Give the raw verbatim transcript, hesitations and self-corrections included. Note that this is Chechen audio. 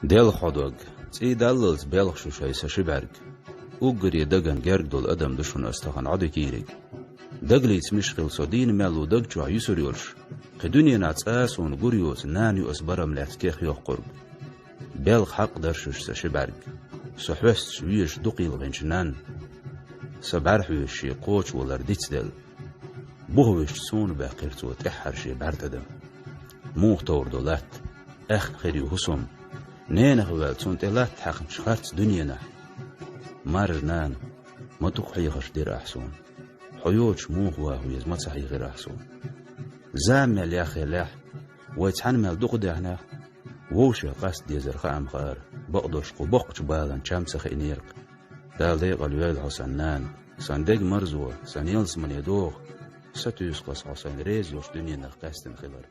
Делха хьо дог, цӀий даллалц белха шу шоай са ши бӀаьрг. Уггаре даган герга долу адам ду шуна ас тахана Ӏодика йийриг. Дагалица миш хила со дийна мел ву даг чохь юсур йолуш, кхин дуьненахь цкъа а суна гур йоцу нана ю ас барам лаьцна кех йоккхург. Белха хьакъ даршуш сан ши бӀаьрг, со хьоьстуш везаш дукха йилгӀинчу нанна. Сан бӀаьрхьоьжуш шен кхочу валар дицделла. Буха вуьсча суна баьккхира цо тӀаьххьара шен бӀаьрг тӀедам. Муха товр ду латта, аьхна хир ю хӀусам. Ненах ваьлла цунна тӀе латта хьаькхначу харц дуьненахь. Маржа нана, ма дукха хьехарш дира ахь суна. Хьо йоцуш муха ваха веза ма ца хьийхира ахь суна. Зама мел яхъеллехь, вай цхьаьна мел дукха даьхнехь, вовшех къаста дезар хаам хаара, бакъдолуш кху боккхачу балан чам ца хиънера-кх. Дала декъала йойла хьо сан нана, сан дег марзо, сан ялсамане догӀу, сатуьйсу-кх ас хьо сайн реза йолчу дуьненах къаьстина хилар.